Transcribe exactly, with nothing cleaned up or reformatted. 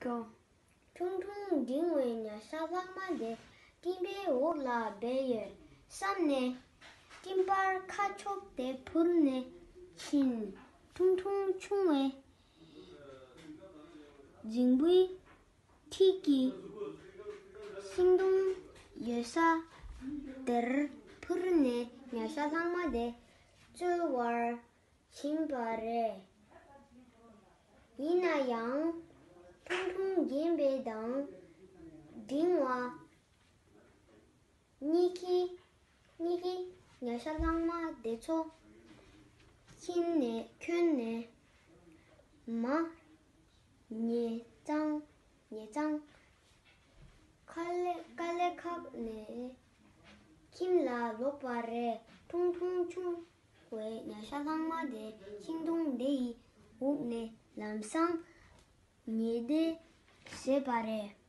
དོ། ཁྲུང་ཁྲུང་འབྲིང་བའི་ཉ་ཤ་ལྷག་མ་དེ་སྤྲིན་པའི་འོག་ལ་སྦས་ཡོད་བསམ་ནས། སྤྲིན་པར་ཁ་ཕྱོགས་ཏེ་འཕུར་ནས་ཕྱིན། ཁྲུང་ཁྲུང་ཆུང་བའི་རྫིང་བུའི་འཁྲིས་ཀྱི་ཤིང་སྡོང་ཡོད་ས་དེར་འཕུར་ནས་ཉ་ཤ་ལྷག་མ་དེ་འཚོལ་བར་ཕྱིན་པ་རེད། ཡིན་ན་ཡང་། ཁྲུང་ཁྲུང་རྒན་པ་དང་འབྲིང་བ་གཉིས་ཀྱིས་གཉིས་ཀྱིས་ཉ་ཤ་ལྷག་མ་དེ་ཚོ་ཁྱིམ་ནས་ཁྱོན་ནས་མར་ཉལ་ཙང་ཉལ་ཙང་། དཀའ་ལས་དཀའ་ལས་ཁག་ནས་ཁྱིམ་ལ་ལོག་པ་རེད། ཁྲུང་ཁྲུང་ཆུང་བའི་ཉ་ཤ་ལྷག་མ་དེ་ཤིང་སྡོང་དེ་ཡི་འོག་ནས་ལམ་སང་ཉལ་བསྡད་བྱས་པ་རེད།